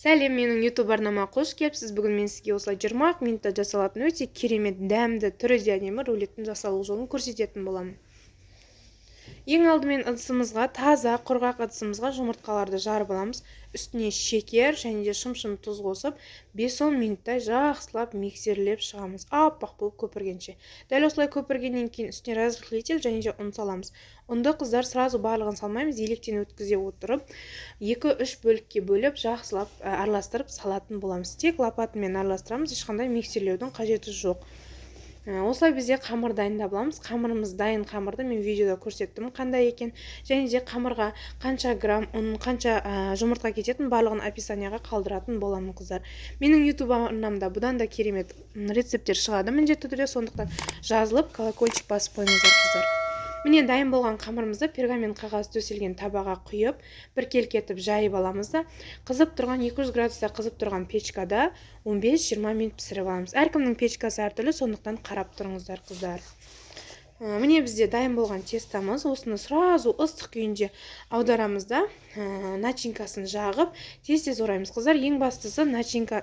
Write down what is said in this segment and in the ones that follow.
Сәлем, менің YouTube арнама қош келіпсіз. Бүгін мен сізге осылай 20 минутта жасалатын өте керемет дәмді, түрі де әдемі рулеттің жасалу жолын көрсететін боламын. Ең алдымен ыдысымызға, таза құрғақ ыдысымызға жұмыртқаларды жарып аламыз. Үстіне шекер және де шым-шым тұз қосып, 5-10 минуттай жақсылап миксерлеп шығамыз, аппақ болып көпіргенше. Дәл осылай көпіргеннен кейін үстіне разрыхлитель және де ұн саламыз. Ұнды, қыздар, сразу барлығын салмаймыз, електен өткізе отырып, 2-3 бөлікке бөліп, жақсылап араластырып салатын боламыз. Тек лопатамен араластырамыз, ешқандай миксерлеудің қажеті жоқ. Осылай бізде қамыр дайындап аламыз. Қамырымыз дайын. Қамырды мен видеода көрсеттім қандай екен, және де қамырға қанша грамм ұн, қанша жұмыртқа кететінін, барлығын описанияға қалдыратын боламын, қыздар. Менің YouTube арнамда бұдан да керемет рецепттер шығады міндетті түрде, сондықтан жазылып, колокольчик басып қойыңыздар, қыздар. Міне, дайын болған қамырымызды пергамент қағаз төселген табаға құйып, біркелкі етіп жайып аламыз да, қызып тұрған, 200 градуста қызып тұрған печкада 15-20 минут пісіріп аламыз. Әркімнің печкасы әртүрлі, сондықтан қарап тұрыңыздар, қыздар. Міне, бізде дайын болған тестомыз. Осыны сразу ыстық күйінде аударамыз да, начинкасын жағып, тез тез ораймыз, қыздар. Ең бастысы, начинка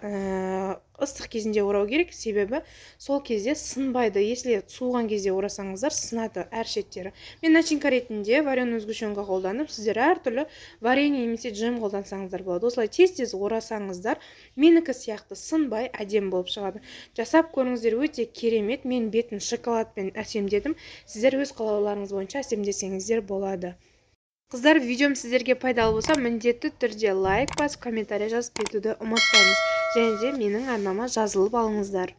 ыстық кезінде орау керек, себебі сол кезде сынбайды. Если суыған кезде орасаңыздар, сынады әр шеттері. Мен начинка ретінде вареный сгущенка қолданып, сіздер әртүрлі варенье немесе джем қолдансаңыздар болады. Осылай тез тез орасаңыздар, менікі сияқты сынбай, әдемі болып шығады. Жасап көріңіздер, өте керемет. Мен бетін шоколадпен әсемдедім, сіздер өз қалауларыңыз бойынша әсемдесеңіздер болады. Қыздар, видеом сіздерге пайдалы болса, міндетті түрде лайк басып, комментарий жазып кетуді ұмытпаймыз және де менің арнама жазылып алыңыздар.